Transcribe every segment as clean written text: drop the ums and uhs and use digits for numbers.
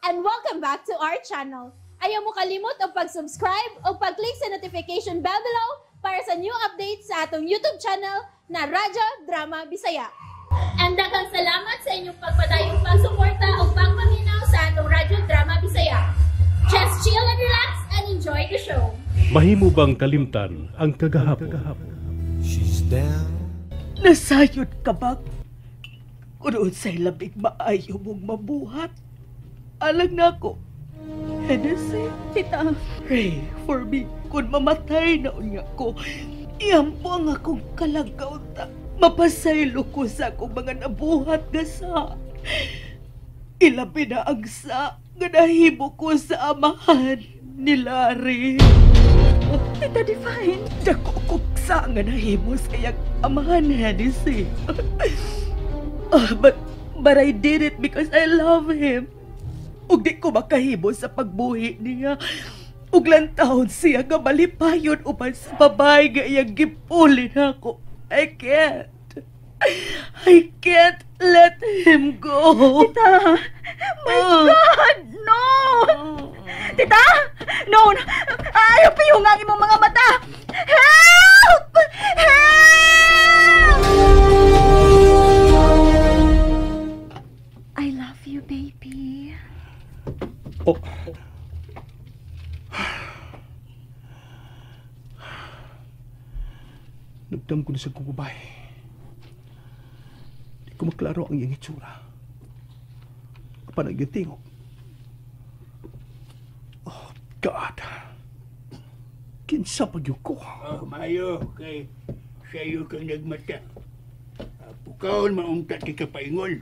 And welcome back to our channel. Ayaw mo kalimot og pag-subscribe o pag-click sa notification bell below para sa new updates sa atong YouTube channel na Radyo Drama Bisaya. And daghang salamat sa inyong pagpadayong pagsuporta o pagpaminaw sa atong Radyo Drama Bisaya. Just chill and relax and enjoy the show. Mahimo bang kalimtan ang kagahapon? She's down. Nasayod ka ba? Kung unsay labing maayo mong mabuhat. Alang nako. Hennessy, Tita, pray for me. Kung mamatay na unya ko, iampo ang akong kalagaw ta. Mapasaylo ko sa akong mga nabuhat nga sa. Ilabi na ang sa nga nahimo ko sa amahan ni Larry. Tita Divine. Dako kog sa nga nahimo sa iyang amahan, Hennessy. Ah, but I did it because I love him. Ug di ko makahimo sa pagbuhi niya. Ug lantawon siya nga malipayon uban sa babae nga iyang gipuli nako. I can't. I can't let him go. Tita, my God, no! Tita, no! Ayaw pihong ang imong mga mata! Help! Help! I love you, baby. Oh. Nagdam ko na sa kugubay. Di ko maklaro ang iyang itsura. Apan ang iyang tingog. Oh, God. Kinsa pa gyud ko. Oh, maayo kay sayo kang nagmata. Pukawon maunta ti kapaingol.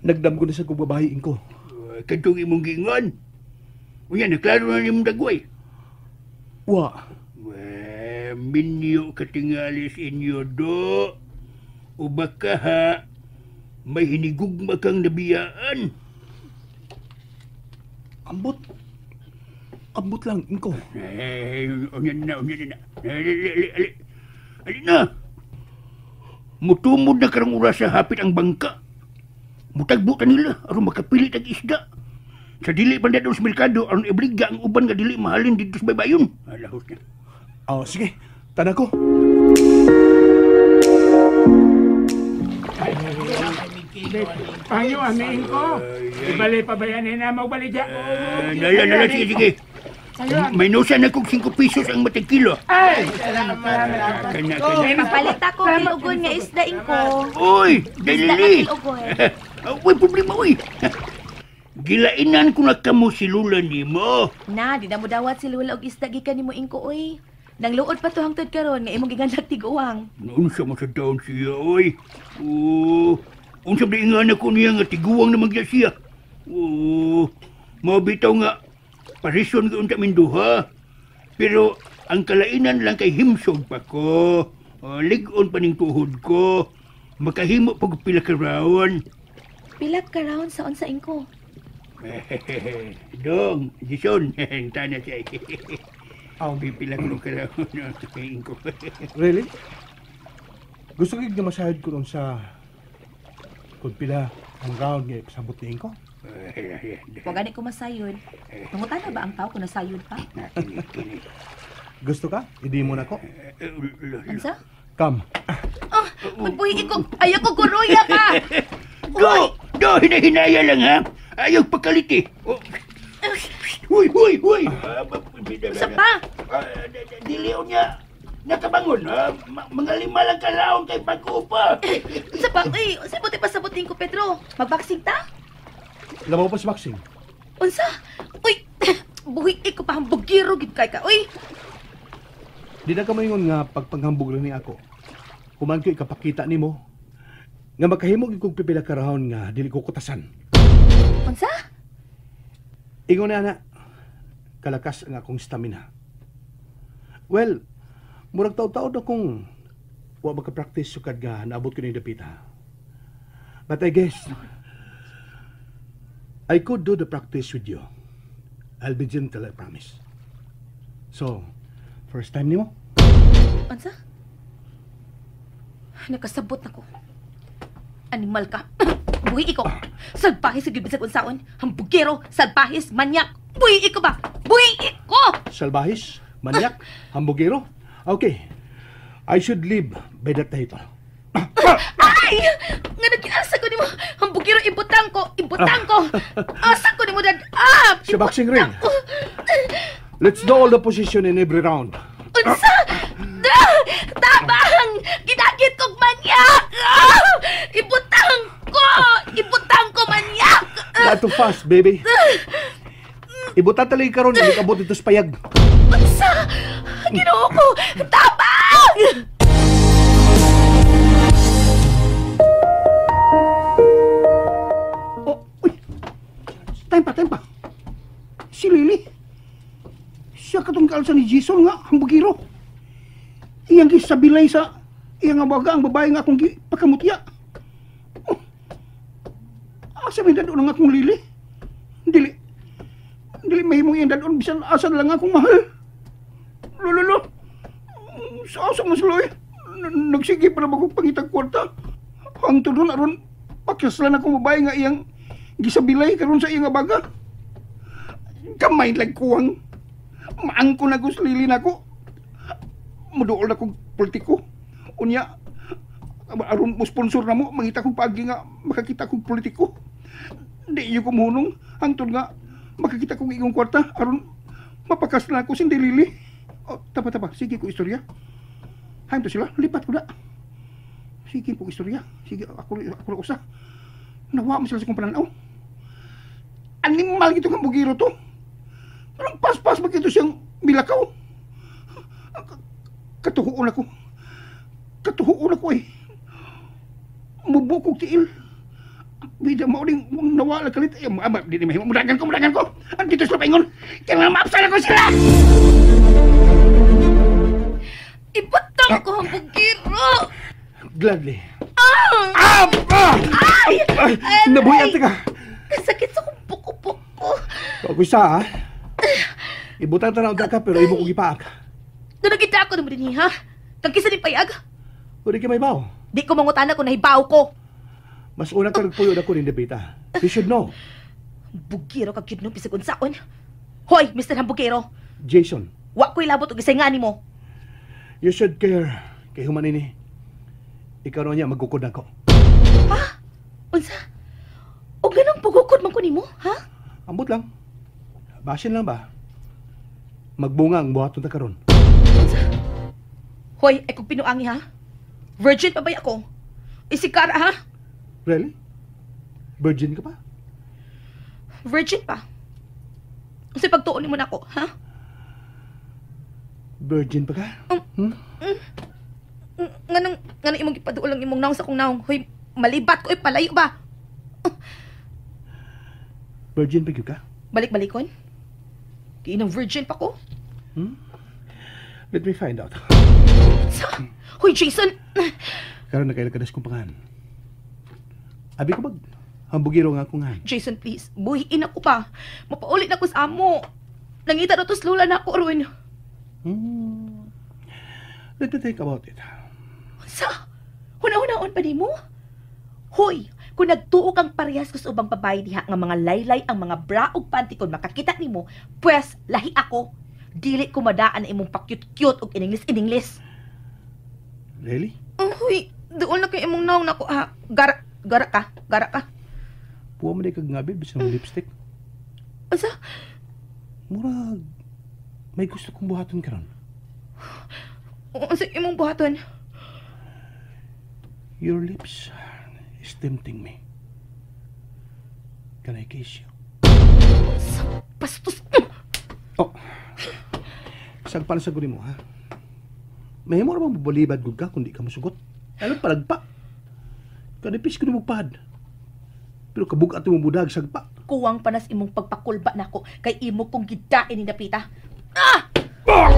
Nagdam ko na sa kubabahiin ko. Kadtong imong giingon. Unya, naklaro na nimong dagway. Wa. Well, minyo katingali sa inyo do. O baka ha, may hinigugma kang nabiyaan. Ambot. Ambot lang, inko. Eh, unya na, unya na. Ali, ali, ali. Ali na. Mutumod na karang oras sa hapit ang bangka. Mutagbo ta nila aron makapili tag isda. Sa dili pa sa merkado aron ibliga ang uban nga dili mahalin didto sa baybayon. Alahos na. Oh, sige. Tana ko. Panyo, amiin ko. Ibali pa ba yan na magbaligya? Nala, nala, sige, sige. May nusa na kong 5 pesos ang matag kilo. Ay! Kana, kana. Palit ako kilugon nga isdain ko. Uy, dalili. Uy, problema, uy. Gilainan ko na kamo si Lula nimo. Na, di na mo dawat si Lula og isda gikan nimo ingko, oy. Nangluod pa to hangtod karon nga imong giganlag tiguang. Unsa mo sa taon siya, oy. Oh, unsa ba ingan ako niya nga tiguang na magya siya. Oh, mabitaw nga parison ko unta minduha. Pero ang kalainan lang kay himsog pa ko. Lig-on pa ning tuhod ko. Makahimo pag pila ka round. Pila ka round sa unsa ingko? Dong, Jason, tana siya. Pipila ko ka round ingko. Really? Gusto ko yung masahid ko ron sa kung pila ang round nga ipasabot ni ingko. Wa gani ko masayod. Pangutan na ba ang tao kung nasayod pa? Gusto ka? Hindi mo na ko. Unsa? Come. Ah, magbuhi ko. Ayaw ko guruya ka. Do, do, hinahinaya lang ha. Ayaw pagkaliti. Oh. Huy, huy, huy. Unsa pa? Dili niya. Nakabangon, mga 5 lang kalaon kay bago pa. Unsa pa? Uy, unsa buti pasabotin ko, Pedro? Magboxing ta? Labaw pa sa boxing. Unsa? Uy, buhi ko pa hambugiro gid kay ka. Uy. Di na ka maingon nga pagpanghambog lang ni ako. Human ko ikapakita nimo nga makahimo gyud kog pipila ka round nga dili ko kutasan. Unsa? Ingon na ana, kalakas ang akong stamina. Well, murag taod-taod akong wa maka-practice sukad nga naabot ko ning dapita. But I guess I could do the practice with you. I'll be gentle, I promise. So, first time nimo? Unsa? Nakasabot na ko. Animal ka. Buhi ko. Salbahis sa gibisag unsaon. Hambugero, salbahis, manyak. Buhi ko ba? Buhi ko! Salbahis, manyak, hambugero. Okay. I should live by that title. Ay! Nga nagkiasa ko nimo. Hambugero, ibutang ko. Ibutang ko. Asa ko nimo dad. Ah! Sa boxing ring. Let's do all the position in every round. Unsa? Tabang! Gidagit kog manyak! Ah! Ibutang ko! Ibutang ko manyak! Not too fast, baby. Ibutan talaga karon, hindi kabot ito sa payag. Unsa? Ginoo ko! Tabang! Oh, uy. Time pa. Si Lily. Siya katong kaalsa ni Jason nga, hambugiro. Iyang gisabilay sa iyang abaga ang babae nga akong pakamutya. Oh. Asa may dadon ang akong Lily? Dili. Dili mahimong iyang dadon bisan asa lang akong mahal. Lolo. Sa asa mo sila eh. Nagsige pa na bagong pangitag kwarta. Hangtod doon aron pakislan akong babae nga iyang gisabilay karon sa iyang abaga. Gamay lang kuwang. Maangko na ko sa Lily na ko. Muduol na kong politiko. Unya, aron mo sponsor na mo, mangita kong paagi nga makakita kong politiko. Di iyo kumuhunong, hangtod nga makakita kong igong kwarta, aron mapakas na ako sindi Lily. Oh, tapa, sige ko istorya. Haim to sila, lipat ko na. Sige po istorya, sige ako na usa. Nawa mo sila sa kong pananaw. Animal gito nga bugiro to. Anong paspas ba kito siyang milakaw? Katuhuon ako eh. Mubukog tiil. Bida mauling nawala kalit. Ay, di ni mahimo. Mudagan ko. Andito sila paingon. Kailangan maapsala ko sila! Ibutang ko ang bugiro! Gladly. Ah! Ay! Nabuyan ka! Kasakit sa kong buko-buko. Ako isa ha? Ibutang tanaw ka pero imo ko gipaak. Doon kita ako naman din ha? Kagkisa ni payag? Pwede ka may baw. Di ko mangutana kung nahibaw ko. Mas una ka nagpuyo na ko rin debita. You should know. Bugiro ka cute no, bisag unsaon. Hoy, Mr. Hambugero. Jason. Wa ko'y labot og isay nga nimo. You should care. Kay human ini. Ikaw na niya magukod ako. Ha? Unsa? O ganang pagukod man ko nimo, ha? Ambot lang. Basin lang ba? Magbunga ang buhaton ta karon. Hoy, ay kung pinuangi ha? Virgin pa ba ako? Isikara ha? Really? Virgin ka pa? Virgin pa. Kasi pagtuon mo na ako, ha? Virgin pa ka? Nganong imong gipaduol ang imong naong sa kong naong. Hoy, malibat ko, palayo ba? Virgin pa gyud ka? Balik-balikon? Kiinang virgin pa ko? Let me find out. Sa? Hoy, Jason! Karon na kaila kadas kong pangan. Abi ko bag, hambugiro nga akong han. Jason, please. Buhiin ako pa. Mapaulit na ko sa amo. Nangita na to sa lula na ako, Ron. Let me think about it. Sa? Huna-hunaon pa di mo? Hoy, kung nagtuo kang parehas ko sa ubang babae diha nga mga laylay ang mga bra ug panty kon makakita nimo, pues lahi ako. Dili ko madaan imong pa-cute-cute ug ininglis-ininglis. Really? Uy, doon na kay imong naong nako ha. Gara ka. Puwa man kag ngabi bisan ng lipstick. Asa? Murag may gusto kong buhaton karon. Unsa imong buhaton? Your lips is tempting me. Can I kiss you? Bastos. Oh. Sagpan sa guni mo, ha? Mahimo ra bang bubalibad gud ka kung di ka musugot? Alam palagpa. Kanipis ko nimo pad. Pero kabug-at mo budag sagpa. Kuwang panas imong pagpakulba nako kay imo kong gidain ni Napita. Ah! Oh!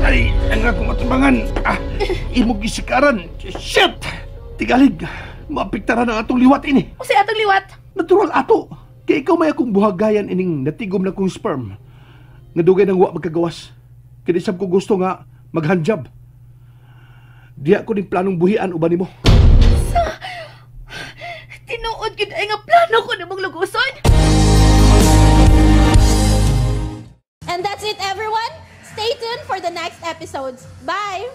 Ay, ang akong matumbangan. Ah, imo gisikaran. Shit! Tigalig. Maapektaran ang atong liwat ini. Unsay atong liwat? Natural ato. Kay ikaw may akong buhagayan ining natigom na kong sperm. Nga dugay nang wa magkagawas. Kaya sab ko gusto nga maghandjob. Diya ko ning planong buhian uban nimo. Sa Tinuod gid ay nga plano ko nimong luguson. And that's it, everyone. Stay tuned for the next episodes. Bye!